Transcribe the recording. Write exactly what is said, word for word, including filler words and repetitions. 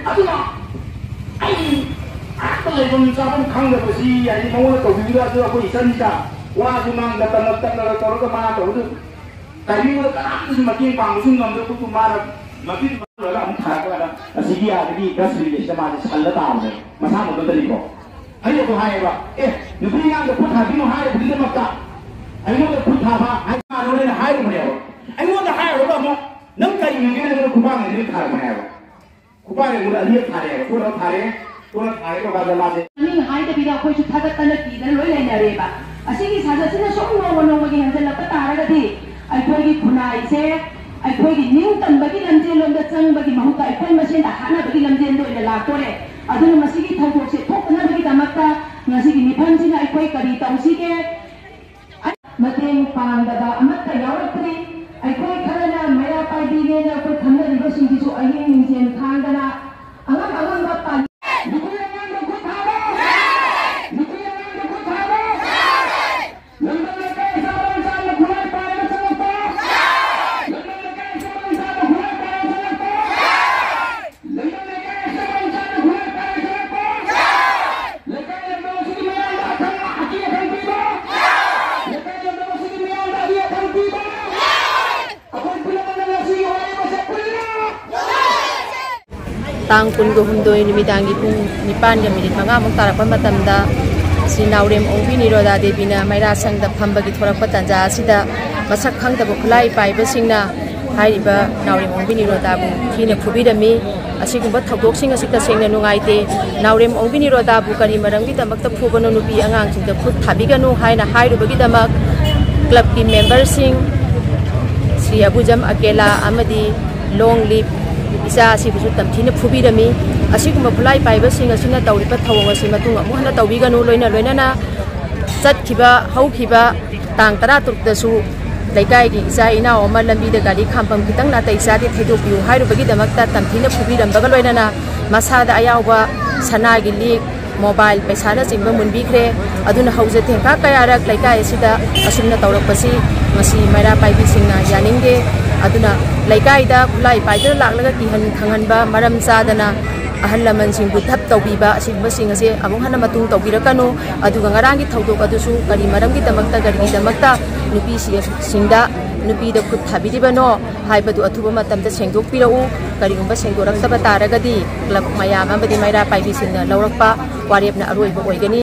ꯑꯗꯨꯅ ꯑꯩ ꯑꯝꯇ ꯂꯩꯐꯝ ꯆꯥꯐꯝ ꯈꯪꯗꯕꯁꯤ, ꯍꯥꯏꯗꯤ, ꯃꯉꯣꯟꯗ ꯇꯧꯕꯤꯕꯗ ꯑꯗꯨ ꯑꯩꯈꯣꯏ ꯏꯆꯟꯁꯤꯗ ꯋꯥꯁꯨ ꯉꯥꯡꯗ ꯇꯞꯅ ꯇꯞꯅꯒ ꯇꯧꯔꯒ ꯃꯥ ꯇꯧꯕꯗꯨ ꯇꯥꯏꯃꯤꯡꯗꯨꯗ ꯀꯅꯥꯝꯇꯁꯨ ꯃꯇꯦꯡ ꯄꯥꯡꯕꯁꯨ ꯉꯝꯗꯕ ꯈꯣꯠꯄ ꯃꯥꯅ ꯃꯐꯤꯗꯨ ꯂꯣꯏꯔꯒ ꯑꯃꯨꯛ ꯊꯥꯔꯛꯄ ꯀꯥꯟꯗ ꯑꯁꯤꯒꯤ ꯑꯥꯗꯒꯤ ꯗꯁ ꯔꯤꯂꯦꯁꯇ ꯃꯥꯁꯦ ꯁꯜꯂ ꯇꯥꯕꯅꯦ ꯃꯁꯥ ꯃꯇꯣꯝꯇꯅꯤꯀꯣ꯫ ꯑꯩꯅꯁꯨ ꯍꯥꯏꯌꯦꯕ, "ꯑꯦ, ꯅꯨꯄꯤ ꯑꯉꯥꯡꯗ ꯈꯨꯠ ꯊꯥꯕꯤꯅꯣ ꯍꯥꯏꯔꯕꯗꯨꯒꯤꯗꯃꯛꯇ ꯑꯩꯉꯣꯟꯗ ꯈꯨꯠ ꯊꯥꯕ ꯍꯥꯏꯅ ꯍꯥꯏꯔꯨꯕꯅꯦꯕ꯫ ꯑꯩꯉꯣꯟꯗ ꯍꯥꯏꯔꯨꯔꯒ ꯑꯃꯨꯛ ꯅꯪ ꯀꯔꯤ ꯉꯝꯒꯦ ꯍꯥꯏꯅ ꯈꯨꯄꯥꯛꯅ ꯑꯗꯨꯝ ꯊꯥꯔꯛꯄꯅꯦꯕ꯫ ꯈꯨꯄꯥꯛꯅ ꯑꯩꯉꯣꯟꯗ ꯑꯅꯤꯔꯛ ꯊꯥꯔꯛꯑꯦꯕ꯫ ꯀꯣꯟꯅ ꯊꯥꯔꯛꯑꯦ, ꯀꯣꯟꯅ ꯊꯥꯔꯛꯑꯦ ꯇꯧꯀꯥꯟꯗ ꯃꯥꯁꯦ ꯃꯃꯤꯡ ꯍꯥꯏꯗꯕꯤꯗ ꯑꯩꯈꯣꯏꯁꯨ ꯊꯥꯒꯠꯇꯅ ꯀꯤꯗꯅ ꯂꯣꯏ ꯂꯩꯅꯔꯦꯕ꯫ ꯑꯁꯤꯒꯤ ꯁꯥꯖꯠꯁꯤꯅ ꯁꯨꯝ ꯅꯣꯡꯃ ꯅꯣꯡꯃꯒꯤ ꯍꯦꯟꯖꯜꯂꯛꯄ ꯇꯥꯔꯒꯗꯤ ꯑꯩꯈꯣꯏꯒꯤ ꯈꯨꯟꯅꯥꯏꯁꯦ ꯑꯩꯈꯣꯏꯒꯤ ꯅꯤꯡꯇꯝꯕꯒꯤ ꯂꯝꯖꯦꯜꯂꯣꯝꯗ ꯆꯪꯕꯒꯤ ꯃꯍꯨꯠꯇ ꯑꯩꯈꯣꯏ ꯃꯁꯦꯟꯗ ꯍꯥꯠꯅꯕꯒꯤ ꯂꯝꯖꯦꯜꯗ ꯑꯣꯏꯅ ꯂꯥꯛꯇꯣꯔꯦ꯫ ꯑꯗꯨꯅ ꯃꯁꯤꯒꯤ ꯊꯧꯗꯣꯛꯁꯦ ꯊꯣꯛꯇꯅꯕꯒꯤꯗꯃꯛꯇ ꯉꯁꯤꯒꯤ ꯃꯤꯐꯝꯁꯤꯅ ꯑꯩꯈꯣꯏ ꯀꯔꯤ ꯇꯧꯁꯤꯒꯦ? ꯃꯇꯦꯡ ꯄꯥꯡꯗꯕ ꯑꯃꯠꯇ ꯌꯥꯎꯔꯛꯇ꯭ꯔꯤ꯫ ꯑꯩꯈꯣꯏ ꯈꯔꯅ ꯃꯩꯔꯥ ꯄꯥꯏꯕꯤꯒꯦꯅ ꯑꯩꯈꯣꯏ ꯈꯪꯅꯔꯤꯕꯁꯤꯡꯁꯤꯁꯨ ꯑꯍꯤꯡ ꯅꯨꯡꯊꯤꯜ ꯈꯥꯡꯗꯅ ꯑꯉꯝ ꯑꯉꯝꯕ ꯄꯥꯜꯂꯤ꯫ ꯅꯨꯄꯤ ꯑꯉꯥꯡꯗ ꯈꯨꯠ ꯊꯥꯕ! ꯅꯨꯄꯤ ꯑꯉꯥꯡꯗ ꯈꯨꯠ ꯊꯥꯕ! ꯂꯝꯗꯝ ꯂꯩꯀꯥꯏ ꯆꯥꯕ ꯆꯥꯕ ꯈꯨꯠꯂꯥꯏ ꯄꯥꯏꯔꯒ ꯆꯪꯉꯛꯄ! ꯂꯝꯗꯝ ꯂꯩꯀꯥꯏ ꯆꯥꯕ ꯆꯥꯕ ꯈꯨꯠꯂꯥꯏ ꯄꯥꯏꯔꯒ ꯆꯪꯉꯛꯄ! ꯂꯩꯀꯥꯏ ꯂꯩꯀꯥꯏ ꯑꯁꯤ ꯃꯔꯝ ꯆꯥꯅ ꯈꯨꯠꯂꯥꯏ ꯄꯥꯏꯔꯒ ꯆꯠꯂꯛꯄ! ꯂꯩꯀꯥꯏ ꯂꯝꯗꯝ ꯑꯁꯤꯒꯤ ꯃꯤꯌꯥꯝꯗ ꯑꯈꯪ-, ꯑꯀꯤ ꯑꯈꯪ ꯄꯤꯕ! ꯂꯩꯀꯥꯏ ꯂꯝꯗꯝ ꯑꯁꯤꯒꯤ ꯃꯤꯌꯥꯝꯗ ꯑꯀꯤ ꯑꯈꯪ ꯄꯤꯕ! ꯑꯩꯈꯣꯏ ꯄꯨꯝꯅꯃꯛꯅ ꯉꯁꯤꯒꯤ ꯋꯥꯔꯦꯞ ꯑꯁꯦ ꯄꯨꯟꯅ ꯇꯥꯡ ꯀꯨꯟꯒ ꯍꯨꯝꯗꯣꯏ ꯅꯨꯃꯤꯗꯥꯡꯒꯤ ꯄꯨꯡ ꯅꯤꯄꯥꯟꯒ ꯃꯤꯅꯤꯠ ꯃꯉꯥꯃꯨꯛ ꯇꯥꯔꯛꯄ ꯃꯇꯝꯗ ꯁꯤ ꯅꯥꯎꯔꯦꯝ ꯑꯣꯡꯕꯤ ꯅꯤꯔꯣꯗꯥ ꯗꯦꯕꯤꯅ ꯃꯩꯔꯥ ꯁꯪꯗ ꯐꯝꯕꯒꯤ ꯊꯣꯔꯛꯄ ꯇꯥꯟꯖꯥ ꯑꯁꯤꯗ ꯃꯁꯛ ꯈꯪꯗꯕ ꯈꯨꯠꯂꯥꯏ ꯄꯥꯏꯕꯁꯤꯡꯅ ꯍꯥꯏꯔꯤꯕ ꯅꯥꯎꯔꯦꯝ ꯑꯣꯡꯕꯤ ꯅꯤꯔꯣꯗꯥꯕꯨ ꯊꯤꯅ ꯐꯨꯕꯤꯔꯝꯃꯤ꯫ ꯑꯁꯤꯒꯨꯝꯕ ꯊꯧꯗꯣꯛꯁꯤꯡ ꯑꯁꯤ ꯇꯁꯦꯡꯅ ꯅꯨꯡꯉꯥꯏꯇꯦ꯫ ꯅꯥꯎꯔꯦꯝ ꯑꯣꯡꯕꯤ ꯅꯤꯔꯣꯗꯥꯕꯨ ꯀꯔꯤ ꯃꯔꯝꯒꯤꯗꯃꯛꯇ ꯐꯨꯕꯅꯣ? ꯅꯨꯄꯤ ꯑꯉꯥꯡꯁꯤꯡꯗ ꯈꯨꯠ ꯊꯥꯕꯤꯒꯅꯨ ꯍꯥꯏꯅ ꯍꯥꯏꯔꯨꯕꯒꯤꯗꯃꯛ ꯀ꯭ꯂꯕꯀꯤ ꯃꯦꯝꯕꯔꯁꯤꯡ ꯁ꯭ꯔꯤ ꯑꯕꯨꯖꯝ ꯑꯀꯦꯂꯥ ꯑꯃꯗꯤ ꯂꯣꯡ ꯂꯤꯞ ꯏꯆꯥ ꯑꯁꯤꯕꯨꯁꯨ ꯇꯝꯊꯤꯅ ꯐꯨꯕꯤꯔꯝꯃꯤ꯫ ꯑꯁꯤꯒꯨꯝꯕ ꯈꯨꯠꯂꯥꯏ ꯄꯥꯏꯕꯁꯤꯡ ꯑꯁꯤꯅ ꯇꯧꯔꯤꯕ ꯊꯧꯑꯣꯡ ꯑꯁꯤ ꯃꯇꯨꯡ ꯑꯃꯨꯛ ꯍꯟꯅ ꯇꯧꯕꯤꯒꯅꯨ꯫ ꯂꯣꯏꯅ ꯂꯣꯏꯅꯅ ꯆꯠꯈꯤꯕ, ꯍꯧꯈꯤꯕ ꯇꯥꯡ ꯇꯔꯥ ꯇꯔꯨꯛꯇꯁꯨ ꯂꯩꯀꯥꯏꯒꯤ ꯏꯆꯥ ꯏꯅꯥꯎ ꯑꯃ ꯂꯝꯕꯤꯗ ꯒꯥꯔꯤ ꯈꯥꯝꯐꯝ ꯈꯤꯇꯪ ꯅꯥꯇꯩ ꯆꯥꯗꯦ, ꯊꯩꯗꯣꯛꯄꯤꯌꯨ ꯍꯥꯏꯔꯨꯕꯒꯤꯗꯃꯛꯇ ꯇꯝꯊꯤꯅ ꯐꯨꯕꯤꯔꯝꯕꯒ ꯂꯣꯏꯅꯅ ꯃꯁꯥꯗ ꯑꯌꯥꯎꯕ ꯁꯅꯥꯒꯤ ꯂꯤꯛ, ꯃꯣꯕꯥꯏꯜ, ꯄꯩꯁꯥꯅꯆꯤꯡꯕ ꯃꯨꯟꯕꯤꯈ꯭ꯔꯦ꯫ ꯑꯗꯨꯅ ꯍꯧꯖ ꯊꯦꯡꯀꯥ ꯀꯌꯥꯔꯛ ꯂꯩꯀꯥꯏ ꯑꯁꯤꯗ ꯑꯁꯨꯝꯅ ꯇꯧꯔꯛꯄꯁꯤ ꯃꯁꯤ ꯃꯩꯔꯥ ꯄꯥꯏꯕꯤꯁꯤꯡꯅ ꯌꯥꯅꯤꯡꯗꯦ꯫ ꯑꯗꯨꯅ ꯂꯩꯀꯥꯏꯗ ꯈꯨꯠꯂꯥꯏ ꯄꯥꯏꯗꯨꯅ ꯂꯥꯛꯂꯒ ꯀꯤꯍꯟ ꯈꯪꯍꯟꯕ, ꯃꯔꯝ ꯆꯥꯗꯅ ꯑꯍꯜ ꯂꯃꯟꯁꯤꯡꯕꯨ ꯙꯞ ꯇꯧꯕꯤꯕ, ꯑꯁꯤꯒꯨꯝꯕꯁꯤꯡ ꯑꯁꯦ ꯑꯃꯨꯛ ꯍꯟꯅ ꯃꯇꯨꯡ ꯇꯧꯕꯤꯔꯛꯀꯅꯨ꯫ ꯑꯗꯨꯒ ꯉꯔꯥꯡꯒꯤ ꯊꯧꯗꯣꯛ ꯑꯗꯨꯁꯨ ꯀꯔꯤ ꯃꯔꯝꯒꯤꯗꯃꯛꯇ, ꯀꯔꯤꯒꯤꯗꯃꯛꯇ ꯅꯨꯄꯤꯁꯤꯡꯗ, ꯅꯨꯄꯤꯗ ꯈꯨꯠ ꯊꯥꯕꯤꯔꯤꯕꯅꯣ ꯍꯥꯏꯕꯗꯨ ꯑꯊꯨꯕ ꯃꯇꯝꯗ ꯁꯦꯡꯗꯣꯛꯄꯤꯔꯛꯎ꯫ ꯀꯔꯤꯒꯨꯝꯕ ꯁꯦꯡꯗꯣꯔꯛꯇꯕ ꯇꯥꯔꯒꯗꯤ ꯀ꯭ꯂꯕ ꯃꯌꯥꯝ ꯑꯃꯗꯤ ꯃꯩꯔꯥ ꯄꯥꯏꯕꯤꯁꯤꯡꯅ ꯂꯧꯔꯛꯄ ꯋꯥꯔꯦꯞꯅ ꯑꯔꯣꯏꯕ ꯑꯣꯏꯒꯅꯤ꯫